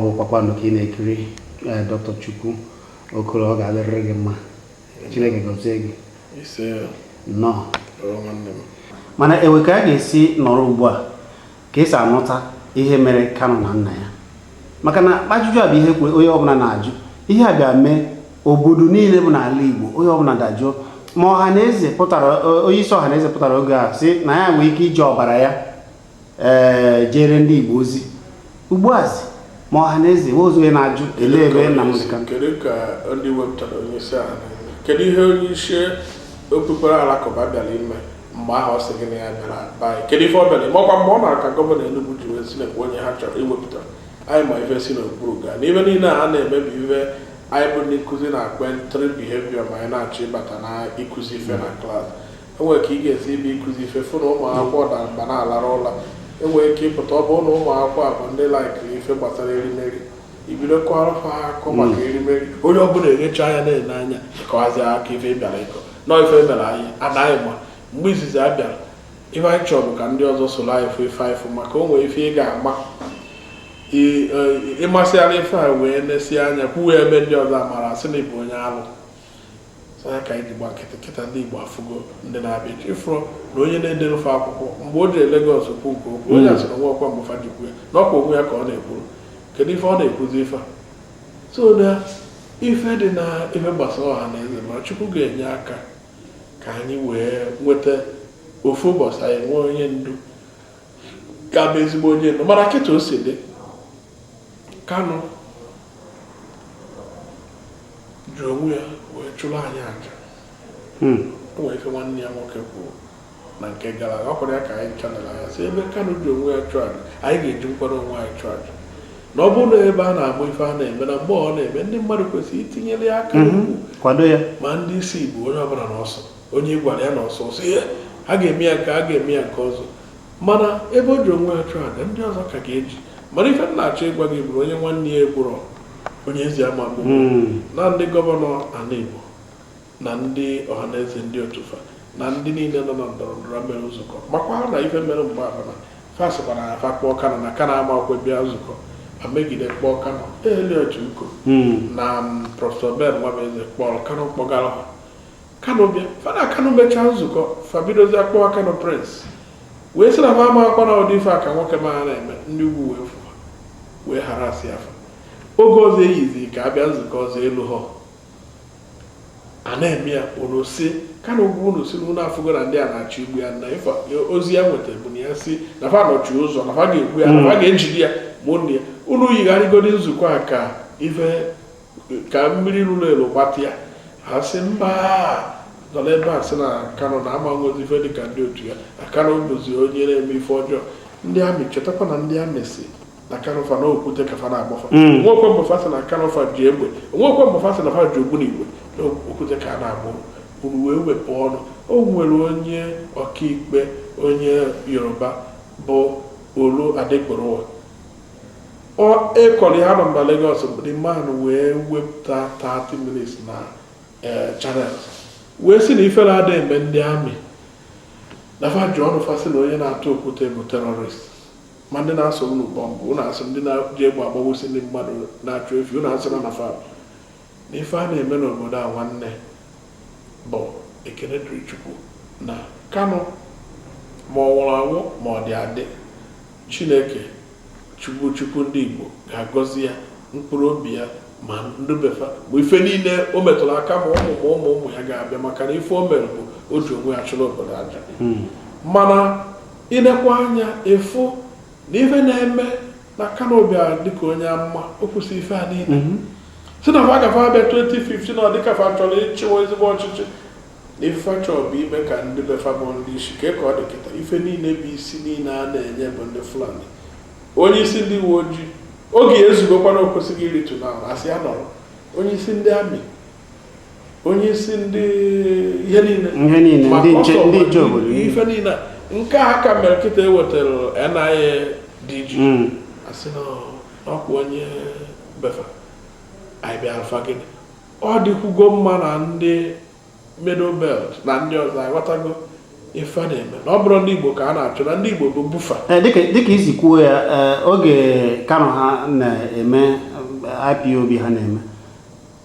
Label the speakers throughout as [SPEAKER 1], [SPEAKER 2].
[SPEAKER 1] Ọ bụ Kpakpando ka ị na-ekiri. Dr. Chukwu Okoro, ọ ga-adịrịrị gị mma. Chineke gọzie gị.
[SPEAKER 2] Ise.
[SPEAKER 1] Nnọọ.
[SPEAKER 2] Ọ nwanne m.
[SPEAKER 1] Mana ewe ka a ga-esi nọrọ ugbu a ka esi anụta ihe mere Kanu na nna ya, maka na ajụjụ a bụ ihe kwe onye ọbụla na-ajụ. Ihe a bịa mee obodo niile bụ n'ala Igbo, onye ọbụla dajụọ. Ma ọha na eze pụtara, onye isi ọha na eze pụtara oge a sị na ya nwee ike iji ọbara ya jere ndị Igbo ozi. Ugbuazi ma ọha na eze nwe ozi, onye na-ajụ elee ebe Nnamdi Kanu.
[SPEAKER 2] Kedu ka ndị wepụtara onye isi ala na-eme? Kedu ihe onye isi okpukpere alakụba bịara ime mgbe ahụ ọ sị gị na ya bịara be anyị? Kedu ife ọ bịara ime? Ọkwa mgbe ọ nara ka gọvanọ Enugu ji wee si nekwa onye ha chọrọ iwepụta. Anyị ma ife si n'okpuru gaa na ife niile a na-eme bụ ife anyị bụ ndị nkụzi na-akpọ entry behavior. Ma anyị na-achọ ịbata na ịkụzi ife na klaasị, enwere ka ị ga-esi ibe ịkụzi ife, fụ na ụmụ akwụkwọ dara mba na-alara ụla. Enwere ike ịpụta, ọ bụrụ na ụmụ akwụkwọ a bụ ndị laikiri ife gbasara erimeri, ibido kọrọ fa akụkọ maka erimeri, onye ọbụla eghecha anya na-ene anya, ịkọwazi aka ife ị bịara ịkọ nọọ. Ife mere anyị anaghị ma mgbe izizi a bịara, ife anyị chọrọ bụ ka ndị ọzọ soro anyị fụ ife anyị fụ, maka o nwere ife ị ga-ama ịmasịara ife a wee nesie anya kwuwe ebe ndị ọzọ amara asị na ịbụ onye alụ. So ya ka anyị ji gba nkịtị. Kịta ndị Igbo afụgo ndị na-abịa ifụrụ na onye na-ederufe akwụkwọ mgbe o jere Lagos kwu nke okwu, onye asịrị onwe ọkwa mgbe fa jikwu ya na ọkwa onwe ya ka ọ na-ekwuru. Kedu ife ọ na-ekwuzi ife a? So na ife dị na ife gbasara ọha na eze, ma Chukwu ga-enye aka ka anyị wee nweta ofu ụbọchị anyị nwee onye ndu ga-abụ ezigbo onye ndu. Mana kịta o si dị, Kanu ji onwe ya wee chụrụ anyị aja. O nwere ife nwanne ya nwoke kwuru na nke gara aga, ọ kwara ya ka anyị chanel anya si ebe Kanu ji onwe ya chụọ aja, anyị ga-eji nkwado onwe anyị chụọ aja. Na ọ bụrụ na ebe a na-amụ ife a na-eme na mgbe ọ na-eme, ndị mmadụ kwesịrị itinyere ya aka n'ukwu.
[SPEAKER 1] Kwado ya.
[SPEAKER 2] Ma ndị isi Igbo, onye ọbụla n'ọsọ, onye gwara ya n'ọsọ ọsọ ihe a ga-eme ya nke a ga-eme ya nke ọzọ. Mana ebe o ji onwe ya chụọ aja, ndị ọzọ ka ga-eji. Mana ife m na-achọ ịgwa gị bụ onye nwanne ya egburo onye ezi ama gburu na ndị gọvanọ ala Igbo na ndị ọhaneze, ndị otufa na ndị niile nọ na ndọrọ ndọrọ mere nzukọ, makwa na ife mere mgbe a bụ na fa sịkwara na fa kpọọ Kanu na Kanu amakwe bịa nzukọ, ma megide kpọọ Kanu. Eliot Uko na Prọfesọ Ben Nwabeze kpọrọ Kanu, kpọgara ha. Kanu bịa, fana Kanu mechaa nzukọ, fa bidozie kpọọ Kanu prince, wee sị na fa amakwa na ụdị ife a ka nwoke ma na-eme. Ndị ugwu wee fụ wee harasị afa. Oge ọzọ eyizi ka abịa nzukọ ọzọ elu ha a na-eme ya, unu si Kanu ugwu, unu si na unu afụgo na ndị a na-achọ igbu ya, na ife ozi ya nwetara bụ na ya si na fa nọchi ụzọ, na fa ga-egbu ya, na fa ga-ejide ya. Ma unu ya unu yigharịgodi nzukọ a ka ife ka mmiri ruru elu gbatị ya. Ha sị mba, nọ n'ebe a sị na Kanu na ama nwozi ife dịka ndị otu ya, na Kanu bụzi onye na-eme ife ọjọọ. Ndị amị, chetakwa na ndị amị si na Kanu fa na okwute ka fa na-agbafa. Onwekwe mgbe fa sị na Kanu fa ji egbe, onwekwe mgbe fa sị na fa ji ogbunigwe, na okwute ka a na-agba. Unu wee wepụ ọnụ. O nwere onye ọkaikpe, onye Yoruba bụ Olu Adegboruwa, ọ ekọrọ ya nọ na Lagos. The man wee wepụta 30 minutes na channels wee sị na ifere ada eme ndị amị na fa ji ọnụ fa sị na onye na-atụ okwute bụ terrorist, ma ndị na-asọ unu bọmbụ, unu asị ndị na-ji egbe agbagbusi ndị mmadụ na-achụ efi, unu asịra na fa na ife a na-eme n'obodo a. Nwanne, bụ ekene dịrị Chukwu na Kanu, ma ọ nwụrụ anwụ ma ọ dị adị, Chineke Chukwu, Chukwu ndị Igbo ga-agọzi ya, mkpụrụ obi ya, ma ndụbefa bụ ife niile o metụrụ aka, ma ụmụ ma ụmụ ụmụ ya ga-abịa, maka na ife o mere bụ o ji onwe ya chụrụ obodo aja. Mana ilekwa anya ịfụ na ife na-eme na Kanu bịara dịka onye amụma, o kwụsị ife a niile si na fa gafe abịa 2015, ọ dịka fa chọrọ ịchịwa ezigbo ọchịchị, na ife fa chọrọ bụ ime ka ndị befa bụ ndị isi ka ọ dị kịta. Ife niile bụ isi niile a na-enye bụ ndị Fulani. Onye isi ndị uwe ojii, oge ya ezugokwana, o kwesịghị iritu na asị ya nọrọ. Onye isi ndị amị, onye isi ndị ihe niile,
[SPEAKER 1] ihe niile,
[SPEAKER 2] ma
[SPEAKER 1] ndị nche,
[SPEAKER 2] ọsọ
[SPEAKER 1] ndị nche obodo niile.
[SPEAKER 2] Ife niile a, nke a ka mere kịta ewetara NIA DG, asị na ọkwa onye befa anyị bịa alfa gịnị. Ọ dịkwugo mma na ndị Middle Belt na ndị ọzọ aghọtago Ife a na-eme na ọ bụrụ ndị Igbo ka a na-achụ, na ndị Igbo bụ buffer.
[SPEAKER 1] Dịka isi kwuo ya, oge Kanu ha na-eme IPOB, ha na-eme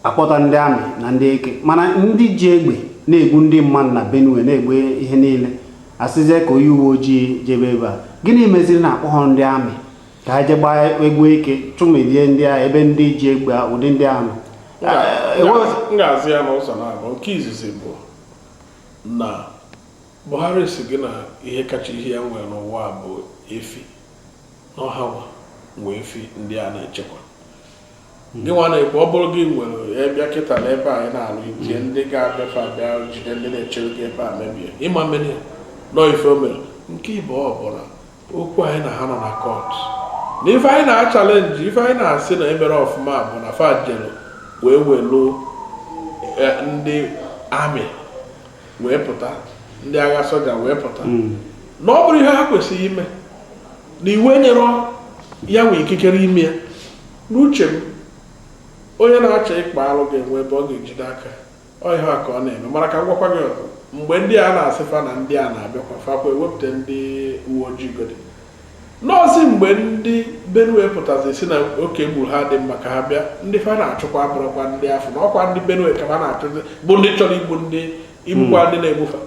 [SPEAKER 1] akpọta ndị army na ndị eke, mana ndị ji egbe na-egbu ndị mmadụ na Benue, na-egbe ihe niile, asịzie ka onye uwe ojii jebe ebe a. Gịnị meziri na akpọghọ ndị army ka ha jee gbaa egwu eke, chụmedie ndị agha ebe ndị ji egbe ụdị ndị ahụ nọ?
[SPEAKER 2] M ga-azụ ya n'ụzọ na-abụ. Nke izizi bụ na Buhari si gị na ihe kacha ihe ya nwere n'ụwa bụ efi, n'ọha nwa nwee efi ndị a na-echekwa. Gị nwa na-ekwu, ọ bụrụ gị nwere ebe kịta n'ebe anyị na-alụ, itie ndị ga-abịafe abịa jide ndị na-echere gị ebe a, mebie ịma mmiri ya nọọ ife o mere. Nke ịbụ ọ bụla okwu anyị na ha nọ na court na ife anyị na-achallenge, ife anyị na-asị na emere ọfụma bụ na fa jelu wee welu ndị army wee pụta, ndị agha soja wee pụta, na ọ bụrụ ihe ha kwesịrị ime na iwu enyere ya nwe ikikere ime ya. N'uche m, onye na-achọ ịkpa alụ ga-enwe ebe ọ ga-ejide aka. Ọ ihe a ka ọ na-eme. Mana ka m gwakwa gị ọzọ, mgbe ndị a na-asịfa na ndị a na-abịakwa, fakwa ewepụta ndị uwe ojii godi nọọsị. Mgbe ndị Benue pụtazi si na oke gburu ha dị mma ka ha bịa, ndị fa na-achụkwa abụrụkwa ndị afọ na ọkwa ndị Benue ka fa na-achụzi, bụ ndị chọrọ igbu ndị igbukwa ndị na-egbufa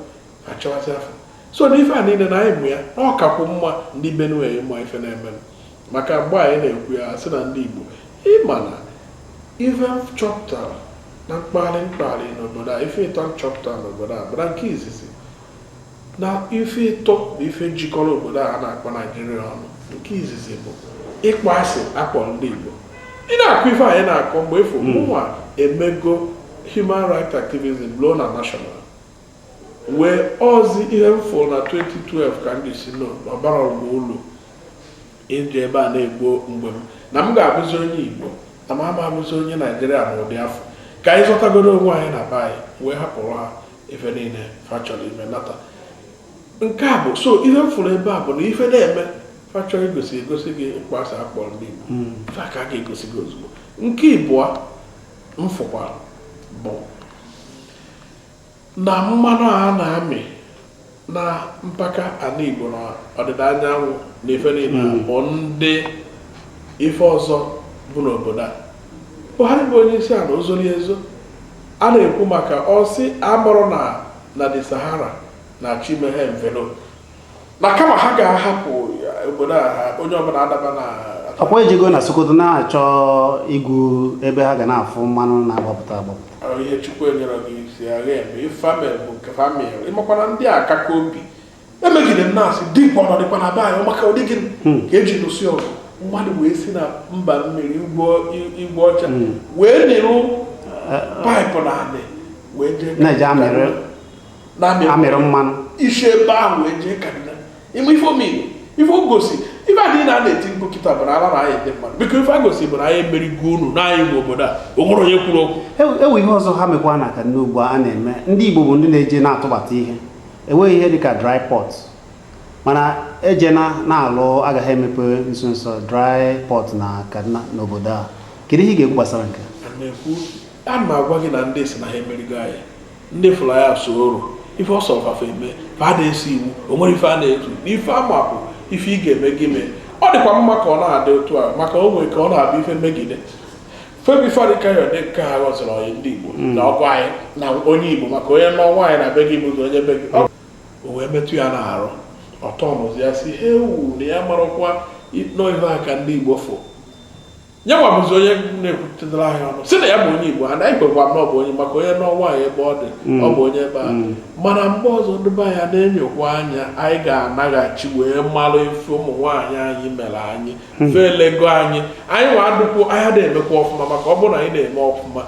[SPEAKER 2] achọwazi afọ. So na ife a niile na anyị mụ ya na ọ kakwu mma ndị Benue ịma ife na-eme, maka mgbe anyị na-ekwu ya sị na ndị Igbo ịma na ife m chọpụtara na mkpali mkpali n'obodo a, ife ịtọ m chọpụtara n'obodo a bụ na nke izizi na ife ịtọ bụ ife jikọrọ obodo a na-akpọ Naijiria ọnụ. Nke izizi bụ ịkpọ asị akpọrọ ndị Igbo. Ị na-akụ ife anyị na-akọ mgbe efu mụnwa emego human rights activism low na national wee ozi ihe m fụrụ na 2012 ka m ji si no na ọbara m ụlọ iji ebe a na-egbo mgbe m na m ga-abụzi onye Igbo, na m ama abụzi onye Naijiria n'ụdị afọ ka anyị zọtagoro onwe anyị na be anyị, wee hapụrụ ha ife niile fa chọrọ ime nata. Nke a bụ so ihe m fụrụ ebe a bụ na ife na-eme fa chọrọ igosi egosi gị ịkpọ asị akpọrọ ndị Igbo, ife a ka a ga-egosi gị ozugbo. Nke ịbụọ m fụkwara bụ na mmanụ a na-amị na mpaka ala Igbo na ọdịda anyanwụ na ife niile a bụ ndị ife ọzọ bụ n'obodo a. Buhari bụ onye isi ala ozori ezo a na-ekwu maka ọsị amụrụ na the Sahara na-achọ ime ha envelope, na kama ha ga-ahapụ obodo a ha onye ọbụla adaba na
[SPEAKER 1] Ọkwa ejego na Sokoto na-achọ igwu ebe ha ga na-afụ mmanụ na-agbapụta agbapụta.
[SPEAKER 2] Ọ ihe Chukwu enyere gị si agha eme ife famil bụ nke famil. Ịmakwana ndị a akaka obi emegide m na-asị dịkwa ọnọdịkwa na be anyị maka ụdị gị ka eji lụsị ọgụ mmadụ wee si na mba mmiri igwe ọcha wee nịrụ pipe na anị wee jee
[SPEAKER 1] Na-eje
[SPEAKER 2] na-amịrị
[SPEAKER 1] amịrị mmanụ.
[SPEAKER 2] Isi ebe ahụ wee jee Kaduna. Ịma ife omimi ife o gosi, ife adịghị na a na-eti mkpu kịta bụ na ala na anyị ndị mmadụ, biko, ife a gosi bụ na anyị emerigo unu na anyị nwe obodo a, o nwere onye kwuru okwu.
[SPEAKER 1] Ewe ihe ọzọ ha mekwa na Kaduna ugbu a na-eme, ndị Igbo bụ ndị na-eje na-atụbata ihe, enweghị ihe dịka dry port, mana ejena na-alụ agaghị emepe nso nso dry port na Kaduna n'obodo a. Kedu ihe ị ga-ekwu gbasara nke a?
[SPEAKER 2] A na-ekwu, a na-agwa gị na ndị si na ha emerigo anyị, ndị fụrụ ya so oru ife ọsọ fafa eme fa na-esi iwu, o nwere ife a na-ezu n'ife ama bụ ife ị ga-eme gị mee. Ọ dịkwa mma ka ọ na-adị otu a, maka o nwere ka ọ na-abụ ife megide Femi Fani Kayode nke a ghọziri ọyị ndị Igbo na ọgụ anyị na onye Igbo, maka onye nọ nwaanyị na be gị bụ onye be gị, o wee metụ ya n'arụ ọtọ mụzi ya si ewu na ya marakwa nọ ihe aka ndị Igbo fụ ya nwa bụzi onye na-ekwuchitere anyị ọnụ si na ya bụ onye Igbo, ha na anyị kwekwa na ọ bụ onye, maka onye nọ nwaanyị ebe ọ dị, ọ bụ onye ebe a. Mana mgbe ọzọ ndị be anyị na-enyokwa anya, anyị ga-anaghachi wee malụ ife ụmụ nwaanyị anyị mere anyị felego anyị, anyị nwa adụkwu anyị adịghị emekwa ọfụma, maka ọ bụrụ na anyị na-eme ọfụma,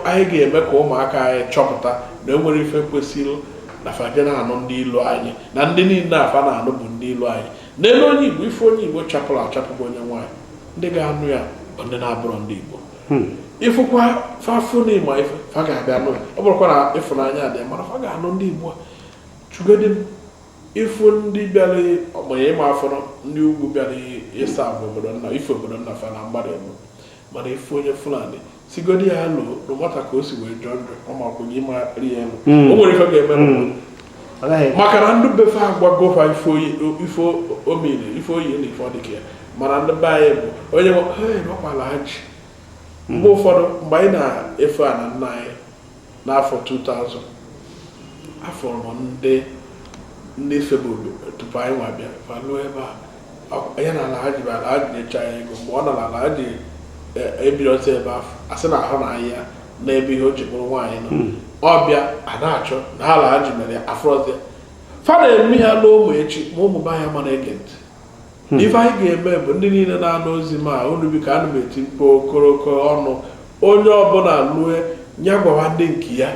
[SPEAKER 2] anyị ga-eme ka ụmụaka anyị chọpụta na e nwere ife kwesịrị na faje na-anụ ndị ilu anyị, na ndị niile afa na-anụ bụ ndị ilu anyị n'elu onye Igbo. Ife onye Igbo chapụrụ achapụ bụ onye nwaanyị, ndị ga-anụ ya bụ ndị na-abụrọ ndị Igbo. Ịfụkwa fafụ na ịma ife fa ga-abịa nụ ya, ọ bụrụkwa na ịfụnanya dị, mana fa ga-anụ ndị Igbo a chugodi m. Ịfụ ndị bịara ọmanye ịma afọrọ ndị ugwu bịara ịsa bụ obodo nna, ife obodo nna fa na mgbada emu, mana ịfụ onye Fulani sigodi ya lụ na nwata ka o si wee jọọ njọ, ọ makwụnye ịma rie elu, o nwere ife ga-eme n'ụwa.
[SPEAKER 1] Ọ gaghị ekwe.
[SPEAKER 2] Maka na ndị befe agwagofa ife oyi, ife omiri, ife oyi na ife ọdịka ya. Mana ndị be anyị bụ onye nwe, "Hey, nọkwala ha ji." Mgbe ụfọdụ, mgbe anyị na-efe ana nna anyị n'afọ 2000, afọrọ m ndị febụ tupu anyị nwa bịa fa lụọ ebe a. Ya na Alhaji bụ Alhaji na-eche anyị ego. Mgbe ọ nọ na Alhaji ebirọta ebe afọ, asị na ahụ na ahịa n'ebe ihe o ji bụrụ nwaanyị nọ, ọbịa a na-achọ na Alhaji mere ya afọrọzi ya. Fa na-eme ya n'ụmụ echi, ma ụmụ be anyị ama na-ege ntị. Ife anyị ga-eme bụ ndị niile na-anụ ozi ma unu biko, ana m eti mkpu okoroko ọnụ, onye ọbụla lue ya gwawa ndị nke ya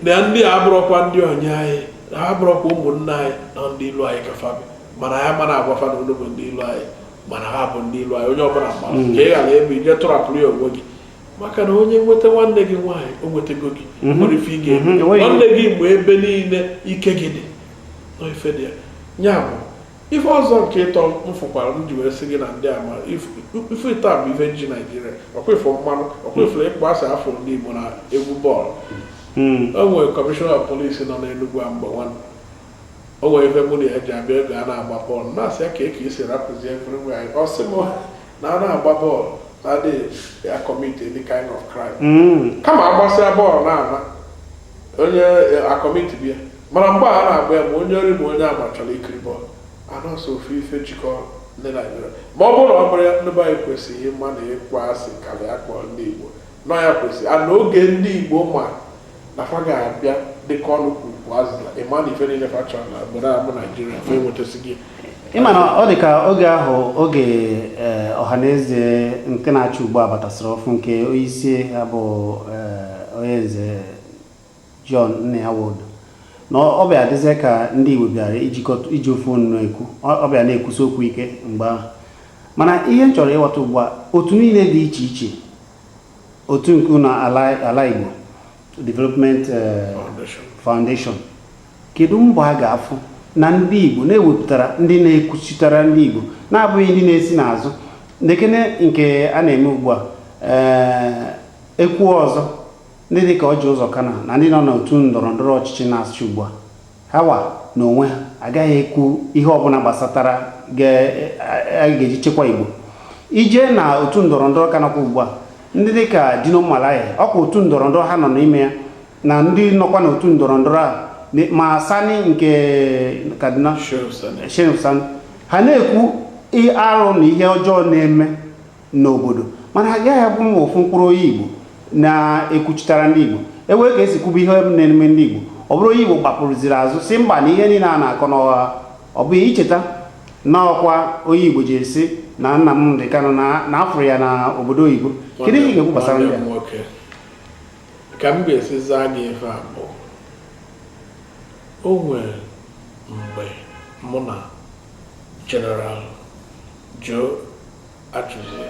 [SPEAKER 2] na ndị a abụrọkwa ndị onye anyị, na ha abụrọkwa ụmụnne anyị, na ndị ilu anyị ka fa bụ. Mana ya mana agwafa na unu bụ ndị ilu anyị, mana ha bụ ndị ilu anyị. Onye ọbụla mara ka ị ghara ebe ije tụrapụrụ ya onwe gị, maka na onye nweta nwanne gị nwaanyị, o nwetago gị. Nwere ife ị ga-eme. Nwanne gị mgbe ebe niile ike gị dị nọ, ife dị ya. Ya bụ ife ọzọ nke ịtọ m fụkwara m ji wee sị gị na ndị ama ife ịtọ a bụ ife ji Naijiria. Ọkwa ifo mmanụ, ọkwa ifo ịkpọ asị afọ ndị Igbo na egwu bọọlụ. O nwere commissioner of police nọ n'Enugu a mgbe nwanne o nwere ife mụ na ya ji abịa ego a na-agba bọọlụ, na-asị ya ka eke isi rapụzie everywhere. Ọ sị m na a na-agba bọọlụ na adịghị ya commit any kind of crime, kama agbasịa bọọlụ na-ama onye a commit bịa. Mana mgbe a na-agba ya, ma onye ori ma onye ama chọrọ ikiri bọọlụ anọsọ ofu ife jikọ ndị Naijiria. Ma ọ bụrụ na ọ bụrụ ya, ndị be anyị kwesịrị ịma na ịkpọ asị karịa akpọ ndị Igbo nọ ya kwesịrị ana oge ndị Igbo ma na fa ga-abịa dịka ọnụ kwukwu azịza ịma na ife niile fa chọrọ na obodo a bụ Naijiria fa enwetasịghị.
[SPEAKER 1] Ịma na ọ dị ka oge ahụ, oge Ọhaneze nke na-achị ugbu a batasịrị ọfụ, nke onyeisi ya bụ onye nze John Nnia Nwodo, na ọ bịa dịzie ka ndị Igbo bịara ijikọta iji ofu onu na-ekwu. Ọ bịa na-ekwusi okwu ike mgbe ahụ. Mana ihe m chọrọ ịghọta ugbu a, otu niile dị iche iche, otu nke unu, ala Igbo Development
[SPEAKER 2] Foundation.
[SPEAKER 1] Foundation, kedu mbọ a ga-afụ na ndị Igbo na-ewepụtara ndị na-ekwuchitere ndị Igbo, na-abụghị ndị na-esi n'azụ ndekene nke a na-eme ugbu a? Ekwu ọzọ, ndị dị ka Ọjị Ụzọ Kana na ndị nọ n'otu ndọrọ ndọrọ ọchịchị na-achị ugbu a, ha wa na onwe ha agaghị ekwu ihe ọbụla gbasatara a ga-eji chekwa Igbo. Ije na otu ndọrọ ndọrọ ka nọkwa ugbu a, ndị dị ka Dino Melaye, ọkwa otu ndọrọ ndọrọ ha nọ n'ime ya, na ndị nọkwa n'otu ndọrọ ndọrọ a, ma Sani nke Kaduna,
[SPEAKER 2] Shehu Sani.
[SPEAKER 1] Shehu Sani, ha na-ekwu arụ na ihe ọjọọ na-eme n'obodo, mana ha agaghị abụ ma ofu mkpụrụ onye Igbo na-ekwuchitara ndị Igbo. Ewee ka esi kwuba ihe na-eme ndị Igbo, ọ bụrụ onye Igbo gbapụrụziri azụ si mba, na ihe niile a na-akọ n'ọgha, ọ bụghị icheta na ọkwa onye Igbo ji esi na Nnamdị Kanụ na afụrụ ya na obodo oyibo. Kedu ihe ị ga-ekwu gbasara ndị
[SPEAKER 2] Nwanne
[SPEAKER 1] a?
[SPEAKER 2] m nwoke, ka m ga-esi zaa gị ife a bụ, o nwere mgbe mụ na General Joe Achụzie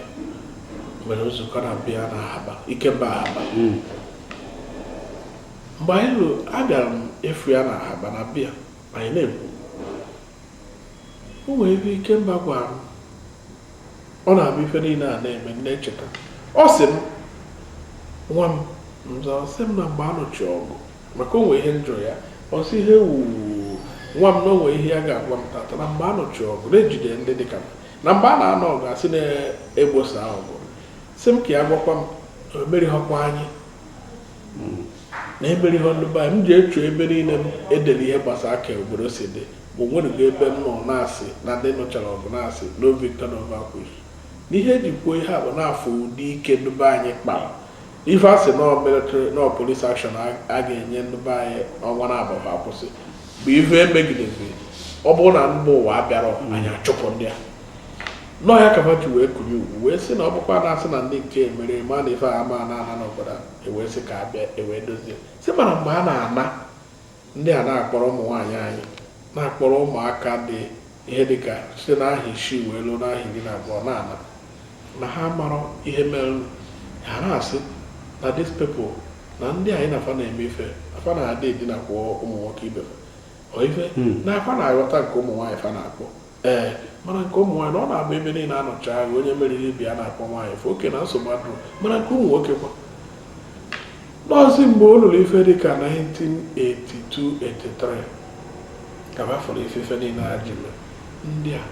[SPEAKER 2] mere nzukọ na bịa na Ahaba, Ikemba Ahaba. Mgbe anyị lụ, abịara m efu ya na Ahaba na bịa, anyị na-ekwu, o nwere ebe Ikemba gwara m, ọ na-abụ ife niile a na-eme m na-echeta. Ọ sị m, "Nwa m," nzọ sị m na mgbe a nụchi ọgụ, maka o nwere ihe njụ ya, ọ sị ihe wu nwa m, na o nwere ihe ya ga-agwa m tata, na mgbe a nụchi ọgụ na-ejide ndị dịka m, na mgbe a na-anọ ọgụ, asị na-egbosa ọgụ, sị m ka ya gwakwa m na emerighọkwa anyị, na emerighọ ndị be anyị. M ji echu ebe niile m edere ihe gbasara ka obodo si dị, ma o nwerugo ebe m nọ na-asị na ndị nụchara ọgụ na-asị no victor, no vanquish. N'ihe eji kwuo ihe a bụ n'afọ ụdị ike ndị be anyị kpara. Ife a sị nọ military, nọ police action a ga-enye ndị be anyị ọnwa na abụọ akwụsị bụ ife emegidezi. Ọ bụrụ na mba ụwa abịarọ, anyị achụpụ ndị a nọ ya ka ha ji wee kunye ugwu, wee sị na ọ bụkwa na-asị na ndị nke mere ma na ife a ama na-ana n'obodo a, ewee sị ka abịa ewee dozie. Sị mana mgbe a na-ana ndị a, na-akpọrọ ụmụ nwaanyị anyị, na-akpọrọ ụmụaka dị ihe dịka site n'aha 6 wee ruo n'aha 12 na-ana, na ha marọ ihe mere ha, na-asị na these people, na ndị anyị na-afa na-eme ife afa na-adị edinakwa ụmụ nwoke ibe fa. Ọ ife na afa na-aghọta nke ụmụ nwaanyị fa na-akpọ, ee, mana nke ụmụ nwaanyị na ọ na-agba ebe niile anọcha agha, onye meriri ibe ya na-akpọ nwaanyị fe oke na nsogbu adụrụ. Mana nke ụmụ nwoke kwa nọọsị, mgbe o lụrụ ife dịka 1982 83. Ka ha fọrọ ife ife niile ha ji mee ndị a,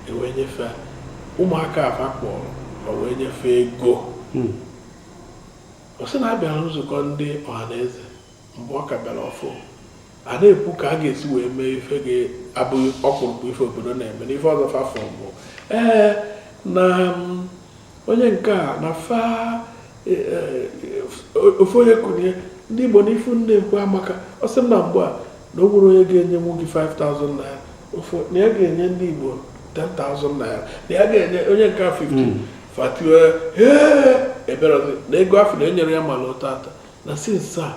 [SPEAKER 2] ewee nyefee ụmụaka afa kpọrọ, ma wee nyefee ego. Ọ sị na a bịara nzukọ ndị ọha na eze mgbe ọ ka bịara ọfụ, a na-ekwu ka a ga-esi wee mee ife ga-abụghị ọkpụrụkpụ ife obodo na-eme n'ife ọzọ. Fafọ bụ ee na onye nke a na fa ofu onye kụnye ndị Igbo n'ifu na-ekwu amaka. Ọ sị m na mgbe a na o nwere onye ga-enyenwu gị 5000 naira, ofu na ya ga-enye ndị Igbo 10,000 naira, na ya ga-enye onye nke a 15 fatiwe. Ee, eberozi na ego afọ na enyere ya mala tata na since a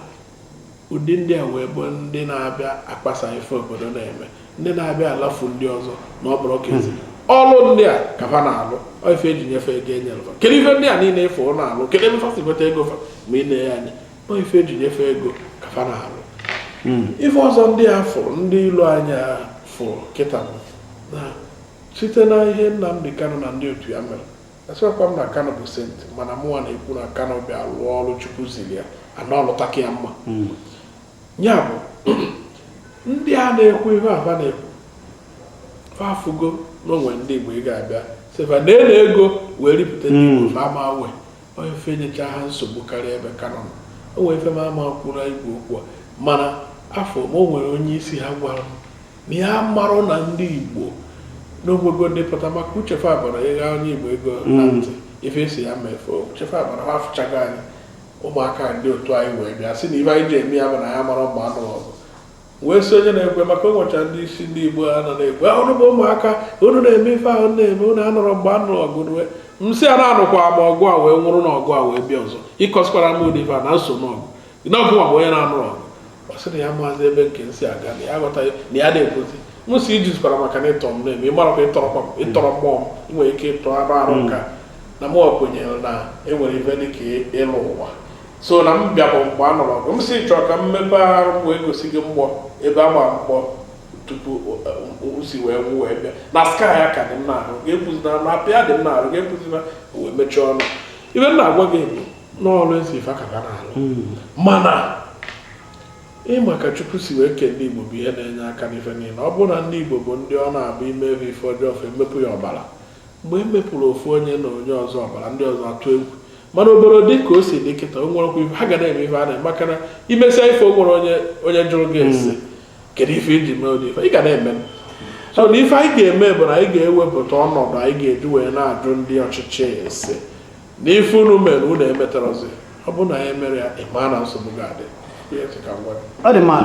[SPEAKER 2] ụdị ndị a wee bụ ndị na-abịa akpasa ife obodo na-eme, ndị na-abịa alafu ndị ọzọ na ọ bụrụ ka ezi ọlụ ndị a ka fa na-alụ. Ọ ife eji nyefe ego enyere fa. Kedu ife ndị a niile ife ọ na-alụ? Kedu ebe fa si nweta ego fa ma ị na-enye anya? Ọ ife eji nyefe ego ka fa na-alụ. Ife ọzọ ndị a fụrụ, ndị ilu anya fụrụ kịta, bụ na site na ihe Nnamdi Kanu na ndị otu ya mere. Asịkwa m na Kanu bụ saint, mana mụnwa na-ekwu na Kanu bịa lụọ ọrụ Chukwu ziri ya, ana ọlụtaka ya mma. Ya bụ ndị a na-ekwu ihe afa na-ekwu, fafugo n'onwe ndị Igbo ị ga-abịa sịfa na ego wee ripụta ndị Igbo fa ama we onye ife nyecha ha nsogbu karịa ebe Kanu nọ. O nwere ife m ama kwuru igwe okwu a, mana afọ m o nwere onye isi ha gwara m na ya marụ na ndị Igbo n'onwego ndị pụta maka uche fa bara ịgha onye Igbo ego na ntị ife esi ya mefe uche fa bara. Ha afụchago anyị ụmụaka ndị otu anyị wee bịa sị na ife anyị ji eme ya bụ na ya mara mgbe anụ ọgụ wee sị onye na-ekwe maka o nwecha ndị isi ndị Igbo a nọ na-ekwe, "Unu bụ ụmụaka, unu na-eme ife ahụ na-eme, unu anọrọ mgbe anụ ọgụ." Wee m sị ya na-anụkwa ma ọgụ a wee nwụrụ n'ọgụ a wee bịa ọzọ ịkọsikwara m ụdị ife a na nso n'ọgụ n'ọgụ nwa bụ onye na-anụ ọgụ. Ọ sị na ya maazị ebe nke nsị aga na ya aghọtaghị na ya na-ekwuzi. M sị ijizikwara maka na ịtọ m na-eme ịmarakwa ịtọrọkwa m ịtọrọ mmụọ m. Ị nwere ike ịtọ arụ arụ nka na mụ kwenyere na enwere ife dịka ịlụ ụwa, so na m bịa bụ mgbe a nọrọ ọgụ. M si chọọ ka m mepee arụ m wee gosi gị mgbọ ebe a gbara mgbọ tupu m si wee nwụ wee bịa na sky ya ka dị m na-arụ ga-ekwuzina na apịa dị m na-arụ ga-ekwuzina wee mechie ọnụ. Ibe m na-agwa gị bụ n'ọrụ ezi ife aka na-alụ, mana ịma ka Chukwu si wee kee ndị Igbo bụ ihe na-enye aka n'ife niile. Ọ bụrụ na ndị Igbo bụ ndị ọ na-abụ ime ife ọjọọ fe emepụ ya ọbara, mgbe e mepụrụ ofu onye na onye ọzọ ọbara, ndị ọzọ atụ egwu. Mana obodo dị ka o si dị kịta, o nwerekwa ife ha ga na-eme ife a na-eme, maka na imesịa ife o nwere onye onye jụrụ gị ese kedu ife iji mee ụdị ife ị ga na-eme. So na ife anyị ga-eme bụ na anyị ga-ewepụta ọnọdụ anyị ga-eji wee na-ajụ ndị ọchịchị ese na ife unu mere unu emetarọzi. Ọ bụrụ na anyị emere ya, ị maa na nsogbu ga-adị. Ihe sị ka m gwa gị.
[SPEAKER 1] Ọ dị mma.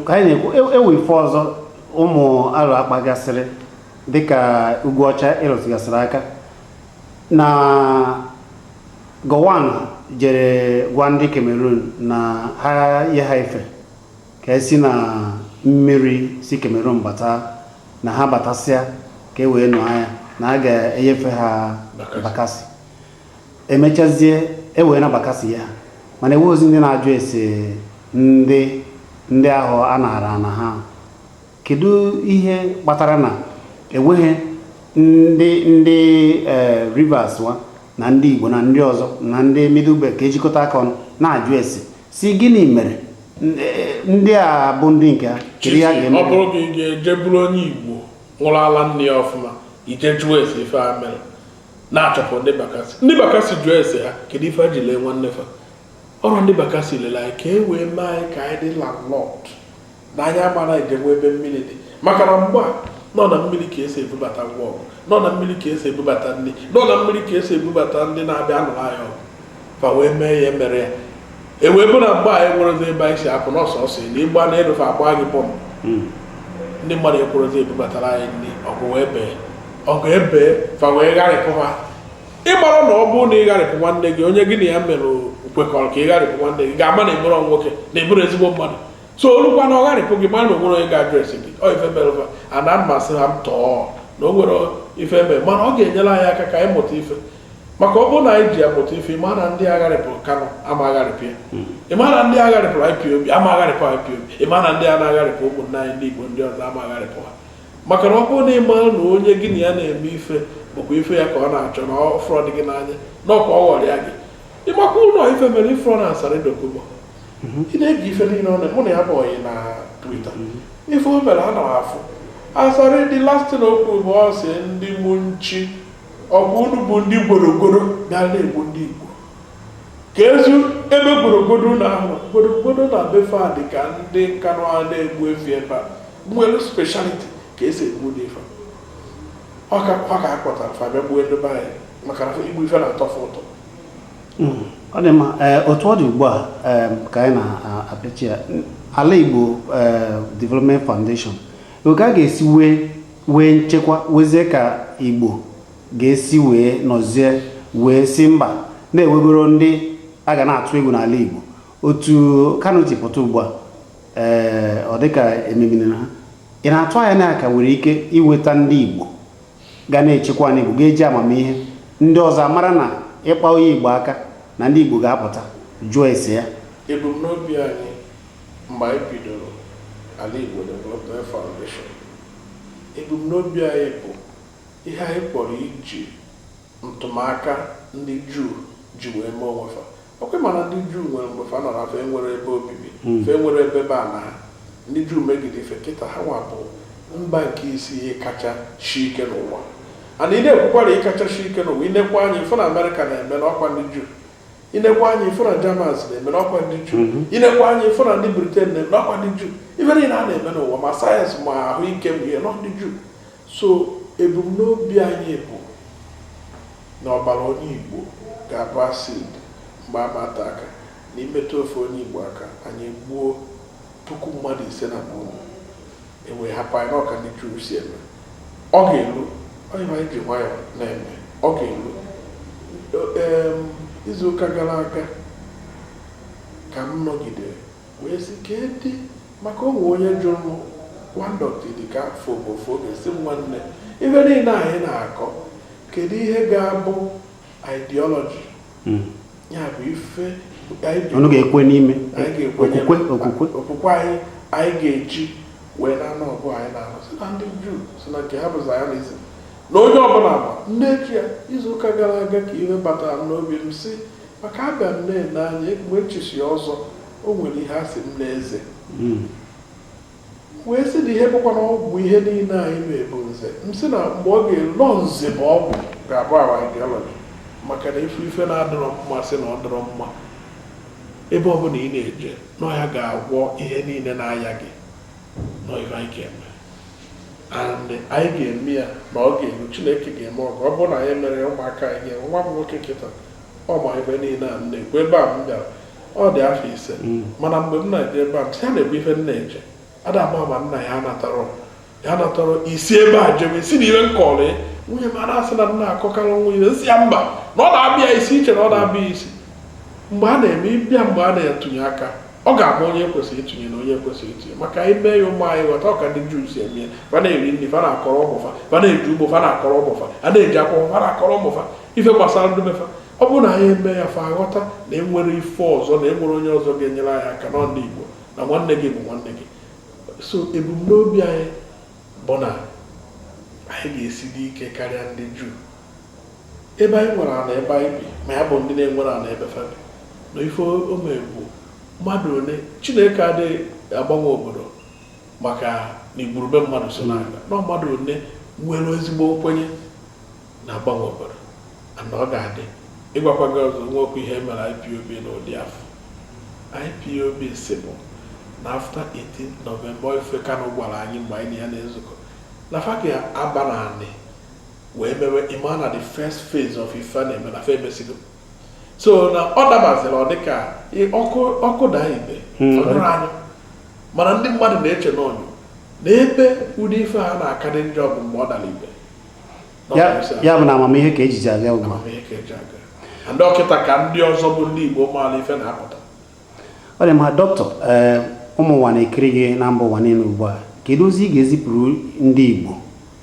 [SPEAKER 1] Ka anyị na-ekwu, ewe ife ọzọ ụmụ alụ akpagasịrị dịka ugwu ọcha ịrụtụgasịrị aka na Gowon jere gwa ndị Cameroon na ha nye ha efe ka esi na mmiri si Cameroon bata, na ha batasịa ka e wee nụọ anya na a ga-enyefe ha
[SPEAKER 2] Bakassi.
[SPEAKER 1] Bakassi emechazie e wee na Bakassi ya, mana enweghịzi ndị na-ajụ ese ndị ahụ a nara na ha. Kedu ihe kpatara na enweghị ndị Rivers wa na ndị Igbo na ndị ọzọ na ndị Middle Belt ka ejikọta aka ọnụ na-ajụ ese si gịnị mere ndị a bụ ndị nke ha? Kedu ihe a ga-eme?
[SPEAKER 2] Ọ bụrụ gị ga-eje bụrụ onye Igbo nwụrụ ala nne ya ọfụma, ije jụọ ese ife a mere na-achọpụ ndị Bakassi. Ndị Bakassi jụọ ese ha kedu ife ha ji lee nwanne fa. Ọrụ ndị Bakassi lere anyị ka e wee mee anyị ka anyị dị landlocked na anyị amara njem ebe mmiri dị, maka na mgbe a nọ na mmiri ka esi ebubata ngwa ọgụ, nọ na mmiri ka esi ebubata nri, nọ na mmiri ka esi ebubata ndị na-abịa anụrụ anyị ọgụ. Fa wee mee ya mere ya e wee bụ na mgbe anyị nwerezi ebe anyị si apụ n'ọsọ ọsọ na ịgba na elufe agba gị bọmbụ, ndị mmadụ ekwerozi ebubatara anyị nri. Ọgụ wee bee, ọgụ ebee, fa wee gharịpụ ha. Ịmara na ọ bụrụ na ị gharịpụ nwanne gị, onye gị na ya mere kwekọrọ ka ị gharịpụ nwanne gị, ga-ama na ịbụrụ nwoke na ịbụrụ ezigbo mmadụ. So olukwa na ọ gharịpụ gị, mara na o nwere onye ga-adresị gị. Ọ ife mere fa ana mmasị ha m tọọ na o nwere ife mere, mana ọ ga-enyere anyị aka ka anyị mụta ife, maka ọ bụrụ na anyị ji ya mụta ife, ịma na ndị agharịpụrụ Kanu ama agharịpụ ya, ịma na ndị agharịpụrụ IPOB ama agharịpụ IPOB, ịma na ndị a na-agharịpụ ụmụnne anyị ndị Igbo ndị ọzọ ama agharịpụ ha. Maka na ọ bụrụ na ị mara na onye gị na ya na-eme ife bụkwa ife ya ka ọ na-achọ na ọ fọrọ dị gị n'anya na ọka ọ ghọrọ ya gị, ịmakwa ụlọ ife mere ifrọ na Asari Dokubo. Ị na-ege ife niile ọ na mụ na ya bụ ọyị na Twitter. Ife o mere, ana m afụ asarị. The last thing o kwuru bụ, ọ sị ndị munchi ọkwa unu bụ ndị gborogoro bịa na-egbu ndị Igbo, ka ezi ebe gborogoro na ahụ gborogoro na befe a dị ka ndị Nkanụ a na-egbu efi ebe a nwere speciality ka esi egbu ndị ife ọka ọ ka akpọtara fa bịa gbuo ndị be anyị, maka na igbu ife na-atọfe ụtọ.
[SPEAKER 1] Ọ dị mma. Ee, otu ọ dị ugbu a, ka anyị na-apịachi ya, Ala Igbo Development Foundation, oge a ga-esi wee nchekwa wezie ka Igbo ga-esi wee nọzie wee si mba na-ewegoro ndị a ga na-atụ egwu n'ala Igbo, otu Kanu ji pụta ugbu a, ee, ọ dịka ememine ha, ị na-atụ anya na ka nwere ike iweta ndị Igbo ga na-echekwa ndị Igbo, ga-eji amamihe ndị ọzọ amara na ịkpa onye Igbo aka na ndị Igbo ga-apụta jụọ ese ya?
[SPEAKER 2] Ebumnobi anyị mgbe anyị bidoro Ala Igbo Development Foundation, ebumnobi anyị bụ ihe anyị kpọrọ iji ntụmaka ndị Juu ji wee mee onwe fa. Ọkwa mana ndị Juu nwere mgbe fa nọrọ afọ enwere ebe obibi, fa enwere ebe be ana ha. Ndị Juu megide ife kịta, ha nwa bụ mba nke isi ihe kacha shi ike n'ụwa. And ị na-ekwukwara ịkacha shi ike n'ụwa, inekwa anya ifu na Amerịka na-eme n'ọkwa ndị Juu, inekwa anya ifu na Germans na-eme n'ọkwa ndị Juu, inekwa anya ifu na ndị Britain na-eme n'ọkwa ndị Juu. Ife niile a na-eme n'ụwa, ma sayensị ma ahụike ma ihe nọ, ndị Juu. So ebumnobi anyị bụ na ọbara onye Igbo ga-abụ acid mgbe a mata aka na imetụ ofe onye Igbo aka, anyị gbuo 5,000 na gburu ewee hapụ anyị n'ọka ndị Juu si eme. Ọ ga-elu onye anyị ji nwayọọ na-eme, ọ ga-elu. Izu ụka gara aga ka m nọgidere wee sị ka dị maka ụmụ onye jụrụ m, one doctor dị ka afọ ofu oge, si m, "Nwanne, ife niile anyị na-akọ, kedu ihe ga-abụ ideology?" Ya bụ ife anyị
[SPEAKER 1] Unu ga-ekwe n'ime
[SPEAKER 2] anyị ga-ekwenye
[SPEAKER 1] okwukwe, okwukwe.
[SPEAKER 2] Okwukwe anyị anyị ga-eji wee na-anụ ọgụ anyị na-anụ si na ndị Juu si na nke ha bụ Zionism na onye ọbụla ma nne echi ya. Izu ụka gara aga ka ihe batara m n'obi m si maka abịa m na-ene anya mgbe nchisi ọzọ, o nwere ihe a sị m na-eze wee sị na ihe bụkwa na ọgwụ ihe niile anyị ma-ebu nze m sị na mgbe ọ ga-eru nọ nze bụ ọgwụ ga-abụ our ideology, maka na ife ife na-adịrọ mma sị na ọ dịrọ mma, ebe ọbụla ị na-eje nọ ya ga-agwọ ihe niile na-aya gị nọ. Ife anyị ga-eme and anyị ga-eme ya na ọ ga-eru, Chineke ga-eme ọgụ. Ọ bụrụ na anyị mere ya, ụmụaka anyị ga-enwe. Nwa m nwoke kịta, ọ ma ebe niile a m na-ekwu. Ebe a m bịara, ọ dị afọ 5, mana mgbe m na-eje ebe a, m sị ya na-ekwu ife m na-eje ada ama ama nna ya natara ya natara isi ebe a jebe si na iwe nkọrọ ya. Nwunye m na-asị na m na-akọkarị nwunye, nsị ya mba, na ọ na-abịa isi iche na ọ na-abịa isi mgbe a na-eme ịbịa, mgbe a na-etụnye aka, ọ ga-ama onye kwesịrị ịtụnye na onye kwesịrị ịtụnye, maka anyị mee ya ụmụ anyị ghọta ọka ndị Juu si eme ya. Fa na-eri nri, fa na-akọrọ ụmụ fa, fa na-eji ugbo, fa na-akọrọ ụmụ fa, a na-eji akwụkwọ, fa na-akọrọ ụmụ fa ife gbasara ndụ mefa. Ọ bụrụ na anyị eme ya, fa aghọta na enwere ife ọzọ, na enwere onye ọzọ ga-enyere anyị aka nọ ndị Igbo na nwanne gị bụ nwanne gị. So ebumnobi anyị bụ na anyị ga-esi dị ike karịa ndị Juu ebe anyị nwere ana ebe anyị bi, ma ya bụ ndị na-enwere ana ebe fa bi na ife ome bụ mmadụ one. Chineke adịghị agbanwe obodo maka na igwurube mmadụ so na-aga na mmadụ one nwere ezigbo nkwenye na-agbanwe obodo, and ọ ga-adị. Ịgwakwa gị ọzọ, nwekwa ihe mere IPOB n'ụdị afọ IPOB si bụ na after 18 November, ife Kanu gwara anyị mgbe anyị na ya na-ezukọ na fa ga-aba n'anị wee mewe ịma na the first phase of ife a na-eme na fa emesigo. So na ọ dabaziri, ọ dịka ọkụ ọkụ daa ibe ọ dụrụ anya, mana ndị mmadụ na-eche n'ọnyụ na ebe ụdị ife ha na-akadị njọ bụ mgbe ọ dara ibe.
[SPEAKER 1] Ya ya bụ na amamihe ka ejiji aga ugbu a.
[SPEAKER 2] Amamihe ka eji aga na ndị ọkịta ka ndị ọzọ bụ ndị Igbo maara ife na-apụta.
[SPEAKER 1] Ọ dị mma, dọkịta. Ee, ụmụ ụwa na-ekiri gị na mba ụwa niile ugbu a. Kedu ozi ị ga-ezipụrụ ndị Igbo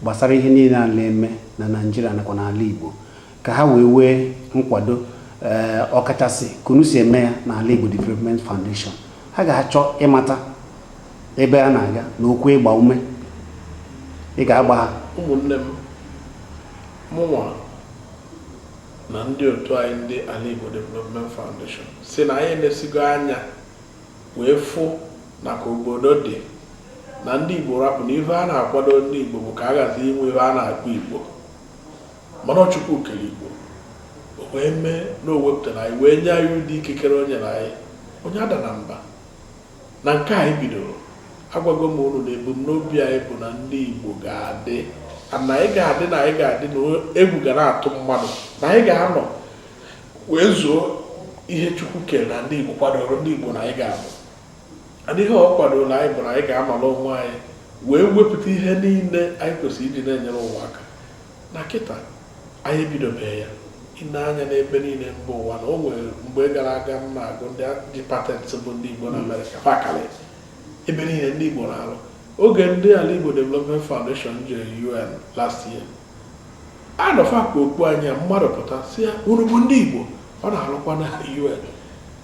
[SPEAKER 1] gbasara ihe niile a na-eme na Naịjirịa nakwa n'ala Igbo, ka ha wee wee nkwado, ee, ọkachasị ka unu si eme ya n'Ala Igbo Development Foundation? Ha ga-achọ ịmata ebe a na-aga na okwu ịgba ume ị ga-agba ha.
[SPEAKER 2] Ụmụnne m, mụnwa na ndị otu anyị, ndị Ala Igbo Development Foundation, si na anyị na-esigo anya wee fụ na ka obodo dị. Na ndị Igbo rapụ na ife a na-akwado ndị Igbo bụ ka a ghazi inwe ife a na-akpọ Igbo. Mana ọ Chukwu kere Igbo, o wee mee na o wepụtara anyị, wee nye anyị ụdị ikikere o nyere anyị. Onye ada na mba na nke anyị bidoro, agwago m unu na ebumnobi anyị bụ na ndị Igbo ga-adị, na anyị ga-adị, na anyị ga-adị, na egwu ga na-atụ mmadụ, na anyị ga-anọ wee zuo ihe Chukwu kere na ndị Igbo kwadoro ndị Igbo na anyị ga-abụ. And ihe ọ kwadoro anyị bụ na anyị ga-anọrọ onwe anyị wee wepụta ihe niile anyị kwesịrị iji na-enyere ụwa aka. Na kịta anyị ebidobeghị ya. Ine anya n'ebe niile mba ụwa, na o nwere mgbe gara aga m na-agụ ndị ji patent bụ ndị Igbo na Amerịka fakalị ebe niile ndị Igbo na-alụ. Oge ndị Ala Igbo Development Foundation jere UN last year, anọfa ka okpu anyị a, mmadụ pụta si ya, "Unu bụ ndị Igbo?" Ọ na-alụkwa na UN,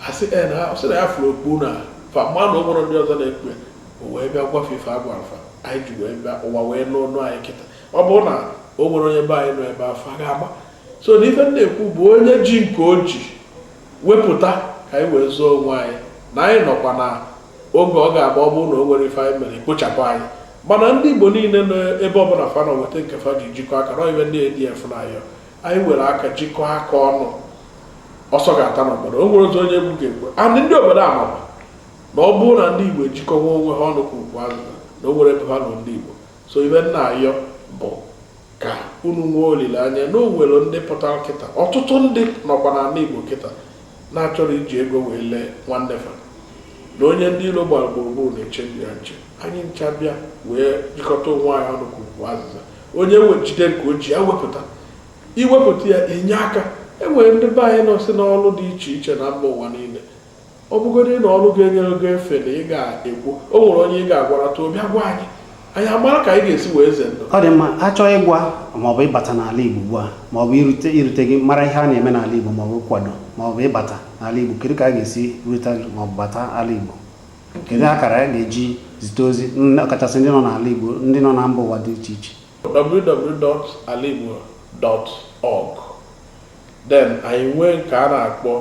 [SPEAKER 2] asị e na ọ sị na ya fụrụ okpu na fa ma na o nwere ndị ọzọ na-ekpu ya. O wee bịa gwafe ife a gwara fa, anyị ji wee bịa ụwa wee nụ ọnụ anyị kịta. Ọ bụrụ na o nwere onye be anyị nọ ebe afọ a ga-ama. So na ife m na-ekwu bụ onye ji nke o ji wepụta ka anyị wee zụọ onwe anyị, na anyị nọkwa na oge ọ ga-agba. Ọ bụrụ na o nwere ife anyị mere, ekpochapụ anyị. Mana ndị Igbo niile nọ ebe ọbụla fa nọ, weta nke fa ji jikọ aka na ibe ndị ADF na-ayọ anyị were aka jikọọ aka ọnụ, ọsọ ga-ata n'obodo. O nwere otu onye egwu ga-ekwe and ndị obodo amakwa na ọ bụrụ na ndị Igbo ejikọnwa onwe ha ọnụ ka ukwu azụza na o nwere ebe ha nọ ndị Igbo. So ibe nna ayọ bụ ka unu nwee olileanya na o nwere ndị pụtara kịta. Ọtụtụ ndị nọkwa n'ala Igbo kịta na-achọrọ iji ego wee lee nwanne fa, na onye ndị ilo gbara gburugburu na-eche ndị ya nche. Anyị ncha bịa wee jikọta onwe anyị ọnụ ka ukwu azịza. Onye jide nke o ji ya wepụta, iwepụta ya enye aka. Enwere ndị be anyị nọsị n'ọrụ dị iche iche na mba ụwa niile. Ọ bụgodị na ọrụ ga-enyere gị efe na ị ga-ekwu, o nwere onye ị ga-agwarata, bịa gwa anyị, anyị amara ka anyị ga-esi wee ze ndụ.
[SPEAKER 1] Ọ dị mma. Achọọ ịgwa maọbụ ịbata n'ala Igbo ugbu a, maọbụ irute gị, mara ihe a na-eme n'ala Igbo, maọbụ kwado, maọbụ ịbata n'ala Igbo, kedu ka a ga-esi rute gị maọbụ bata ala Igbo? Kedu akara a ga-eji zite ozi, ọkachasị ndị nọ n'ala Igbo, ndị nọ na mba ụwa dị iche iche?
[SPEAKER 2] www.alaigbo.org. Then anyị nwee nke a na-akpọ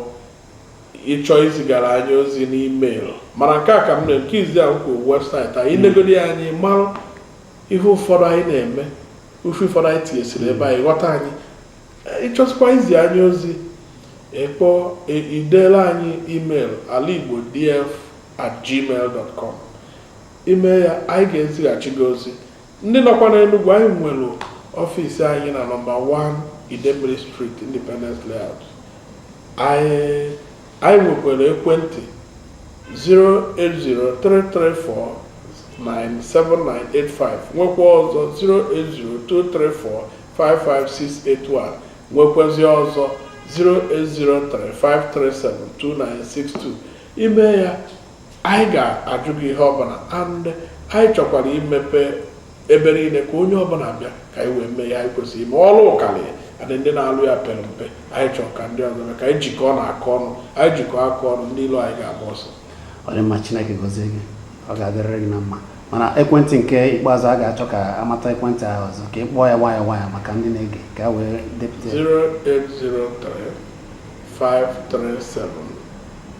[SPEAKER 2] ịchọ izigara anyị ozi n'email. Mana nke a ka m na nke izi a kwuru, website anyị negodi ya, anyị mara ihe ụfọdụ anyị na-eme, ife ụfọdụ anyị tinyesịrị ebe anyị ghọta anyị. Ịchọsịkwa izi anyị ozi, ịkpọ, ideela anyị email alaigbodf@gmail.com. Ime ya, anyị ga-ezighachi gị ozi. Ndị nọkwa n'Enugu, anyị nwere ọfịs anyị na nọmba 1 Idemili Street, Independence Layout. Anyị nwekwara ekwentị 08033497985, nwekwa ọzọ 08023455681, nwekwazi ọzọ 08035372962. Ime ya, anyị ga-ajụ gị ihe ọbụla. And anyị chọkwara imepe ebe niile ka onye ọbụla bịa ka anyị wee mee ya anyị kwesịrị ime. Ọrụ ụkarị adị, ndị na-alụ ya pere mpe. Anyị chọrọ ka ndị ọzọ mee ka anyị jikọọ na aka ọnụ. Anyị jikọọ aka ọnụ, ndị ilo anyị ga-agba ọsọ.
[SPEAKER 1] Ọ dị mma. Chineke gọzie gị, ọ ga-adịrịrị gị na mma. Mana ekwentị nke ikpeazụ, a ga-achọ ka amata ekwentị ahụ ọzọ, ka ị kpọọ ya nwayọọ nwayọọ maka ndị na-ege, ka a wee depụta ya.
[SPEAKER 2] 0803 537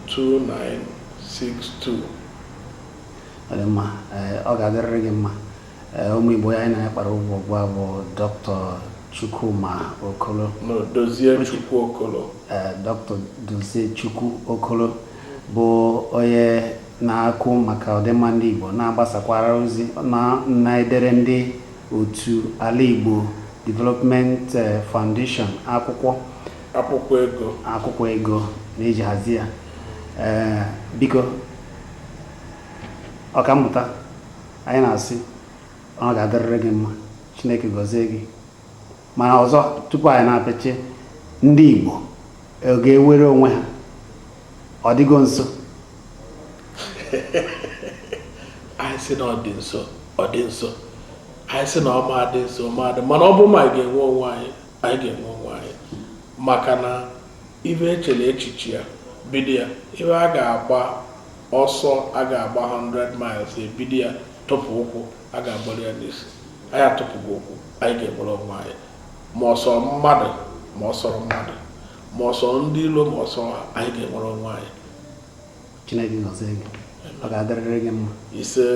[SPEAKER 2] 2962.
[SPEAKER 1] Ọ dị mma. Ee, ọ ga-adịrịrị gị mma. Ee, ụmụ Igbo, anyị na ya kpara ụgwọ ugbu a bụ Dr. Chukwuma Okolo.
[SPEAKER 2] No, Dozie Chukwu Okolo.
[SPEAKER 1] Ee, Dr. Dozie Chukwu Okolo bụ onye na-akụ maka ọdịmma ndị Igbo, na-agbasakwara ozi na na-edere ndị otu Ala Igbo Development Foundation akwụkwọ.
[SPEAKER 2] Akwụkwọ ego.
[SPEAKER 1] Akwụkwọ ego na-eji hazie ya. Ee, biko, ọkammụta, anyị na-asị ọ ga-adịrịrị gị mma. Chineke gọzie gị. Mana ọzọ, tupu anyị na-apịachi, ndị Igbo ọ ga-ewere onwe ha? Ọ dịgo nso?
[SPEAKER 2] Anyị sị na ọ dị nso, ọ dị nso. Anyị sị na ọ ma dị nso, ọ ma dị. Mana ọ bụrụ ma anyị ga-enwe onwe anyị, anyị ga-enwe onwe anyị, maka na ife echere echiche ya bido ya, ife a ga-agba ọsọ, a ga-agba 100 miles ebido ya, tụpụ ụkwụ, a ga-agbali ya n'isi. Anyị atụpụghị ụkwụ, anyị ga-enwere onwe anyị, ma ọ sọrọ mmadụ, ma ọ sọrọ mmadụ, ma ọ sọrọ ndị ilo, ma ọ sọrọ ha, anyị ga-enwere onwe anyị.
[SPEAKER 1] Chineke gọzie gị, ọ ga-adịrịrị gị mma.
[SPEAKER 2] Ise.